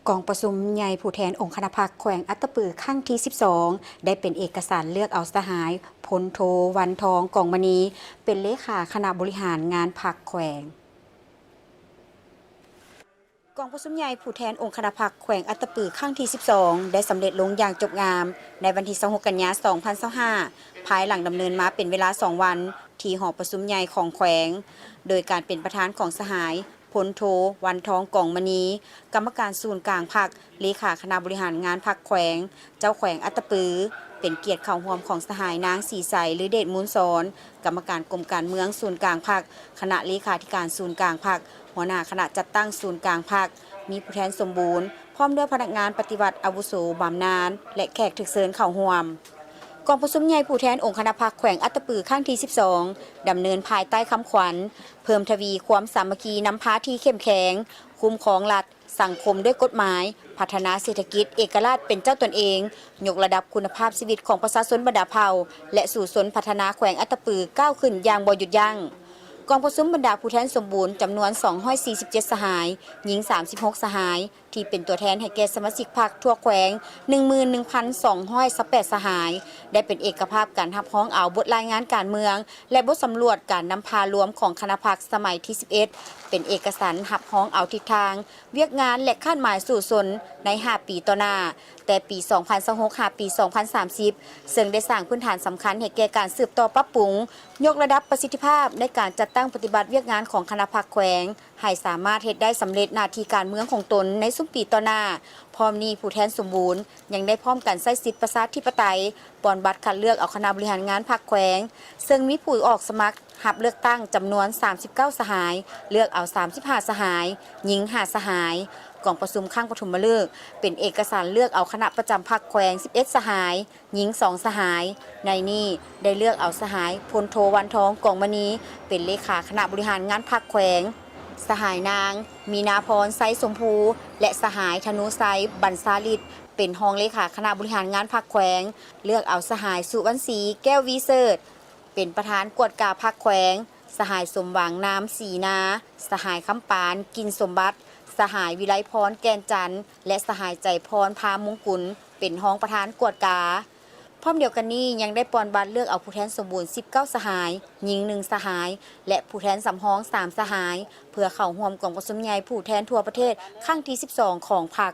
ກອງປະຊຸມໃຫຍ່ຜູ້ແທນອົງຄະນະພັກແຂວງອັດຕະປືຄັ້ງທີສິບສອງ ໄດ້ເປັນເອກະສານເລືອກເອົາສະຫາຍ ພົນໂທ ວັນທອງ ກອງມະນີ ເປັນເລຂາຄະນະບໍລິຫານງານພັກແຂວງ. ກອງປະຊຸມໃຫຍ່ຜູ້ແທນອົງຄະນະພັກແຂວງອັດຕະປືຄັ້ງທີສິບສອງ ໄດ້ສຳເລັດລົງຢ່າງຈົບງາມ ໃນວັນທີຊາວຫົກ ກັນຍາ ສອງພັນຊາວຫ້າ ພາຍຫຼັງດຳເນີນມາເປັນເວລາສອງວັນ ທີ່ຫໍປະຊຸມໃຫຍ່ຂອງແຂວງ ໂດຍການເປັນປະທານຂອງສະຫາຍ ພົນໂທ ວັນທອງ ກອງມະນີ ກຳມະການສູນກາງພັກ, ເລຂາຄະນະບໍລິຫານງານພັກແຂວງ, ເຈົ້າແຂວງອັດຕະປື, ເປັນກຽດເຂົ້າຮ່ວມຂອງສະຫາຍ ນາງ ສີໃສ ລືເດດມູນສອນ ກຳມະການກົມການເມືອງສູນກາງພັກ, ຄະນະເລຂາທິການສູນກາງພັກ, ຫົວໜ້າຄະນະຈັດຕັ້ງສູນກາງພັກ, ມີຜູ້ແທນສົມບູນ ພ້ອມດ້ວຍພະນັກງານປະຕິບັດອາວຸໂສບຳນານ ແລະ ແຂກຖືກເຊີນເຂົ້າຮ່ວມ. ກອງປະຊຸມໃຫຍ່ຜູ້ແທນອົງຄະນະພັກແຂວງອັດຕະປືຄັ້ງທີສິບສອງ ດຳເນີນພາຍໃຕ້ຄຳຂວັນ ເພີ່ມທະວີຄວາມສາມັກຄີນຳພາທີ່ເຂັ້ມແຂງ, ຄຸ້ມຄອງລັດ, ສັງຄົມດ້ວຍກົດໝາຍ, ພັດທະນາເສດຖະກິດເອກະລາດເປັນເຈົ້າຕົນເອງ, ຍົກລະດັບຄຸນນະພາບຊີວິດຂອງປະຊາຊົນບັນດາເຜົ່າ ແລະ ສູ້ຊົນພັດທະນາແຂວງອັດຕະປືກ້າວຂຶ້ນຢ່າງບໍ່ຢຸດຢັ້ງ. ກອງປະຊຸມບັນດາຜູ້ແທນສົມບູນຈຳນວນສອງຮ້ອຍສີ່ສິບເຈັດສະຫາຍ, ຍິງສາມສິບຫົກສະຫາຍ, ທີ່ເປັນຕົວແທນໃຫ້ແກ່ສະມາຊິກພັກທົ່ວແຂວງ ໜຶ່ງໝື່ນໜຶ່ງພັນສອງຮ້ອຍຊາວແປດສະຫາຍ ໄດ້ເປັນເອກະພາບການຮັບຮອງເອົາບົດລາຍງານການເມືອງ ແລະ ບົດສຳຫຼວດການນຳພາລວມຂອງຄະນະພັກສະໄໝທີສິບເອັດ ເປັນເອກະສານຮັບຮອງເອົາທິດທາງ ວຽກງານ ແລະ ຄາດໝາຍສູ້ຊົນໃນຫ້າປີຕໍ່ໜ້າ, ແຕ່ປີສອງພັນຊາວຫົກ ຫາປີສອງພັນສາມສິບ ເຊິ່ງໄດ້ສ້າງພື້ນຖານສຳຄັນໃຫ້ແກ່ການສືບຕໍ່ປັບປຸງ, ຍົກລະດັບປະສິດທິພາບໃນການຈັດຕັ້ງປະຕິບັດວຽກງານຂອງຄະນະພັກແຂວງ ໃຫ້ສາມາດເຮັດໄດ້ສຳເລັດໜ້າທີ່ການເມືອງຂອງຕົນໃນຊຸມປີຕໍ່ໜ້າ. ພ້ອມນີ້, ຜູ້ແທນສົມບູນຍັງໄດ້ພ້ອມກັນໃຊ້ສິດປະຊາທິປະໄຕ ປ່ອນບັດຄັດເລືອກເອົາຄະນະບໍລິຫານງານພັກແຂວງ, ເຊິ່ງມີຜູ້ອອກສະໝັກຮັບເລືອກຕັ້ງຈຳນວນສາມສິບເກົ້າສະຫາຍ, ເລືອກເອົາສາມສິບຫ້າສະຫາຍ, ຍິງຫ້າສະຫາຍ. ກອງປະຊຸມຄັ້ງປະຖົມມະເລີກ ເປັນເອກະສານເລືອກເອົາຄະນະປະຈຳພັກແຂວງສິບເອັດສະຫາຍ, ຍິງສອງສະຫາຍ. ໃນນີ້ໄດ້ເລືອກເອົາສະຫາຍ ພົນໂທ ວັນທອງ ກອງມະນີ ເປັນເລຂາຄະນະບໍລິຫານງານພັກແຂວງ, ສະຫາຍນາງ ມີນາພອນ ໄຊຊົມພູ ແລະ ສະຫາຍ ທະນູໄຊ ບັນຊາລິດ ເປັນຮອງເລຂາຄະນະບໍລິຫານງານພັກແຂວງ, ເລືອກເອົາສະຫາຍ ສຸວັນສີ ແກ້ວວີເສີດ ເປັນປະທານກວດກາພັກແຂວງ, ສະຫາຍ ສົມຫວັງ ນາມສີນາ, ສະຫາຍ ຄຳປານ ກິ່ນສົມບັດ, ສະຫາຍ ວິໄລພອນ ແກ່ນຈັນ ແລະ ສະຫາຍ ໃຈພອນ ພາມຸງກຸນ ເປັນຮອງປະທານກວດກາ. ພ້ອມດຽວກັນນີ້ ຍັງໄດ້ປ່ອນບັດເລືອກເອົາຜູ້ແທນສົມບູນສິບເກົ້າສະຫາຍ, ຍິງໜຶ່ງສະຫາຍ ແລະ ຜູ້ແທນສຳຮອງສາມສະຫາຍ ເພື່ອເຂົ້າຮ່ວມກອງປະຊຸມໃຫຍ່ຜູ້ແທນທົ່ວປະເທດຄັ້ງທີສິບສອງຂອງພັກ.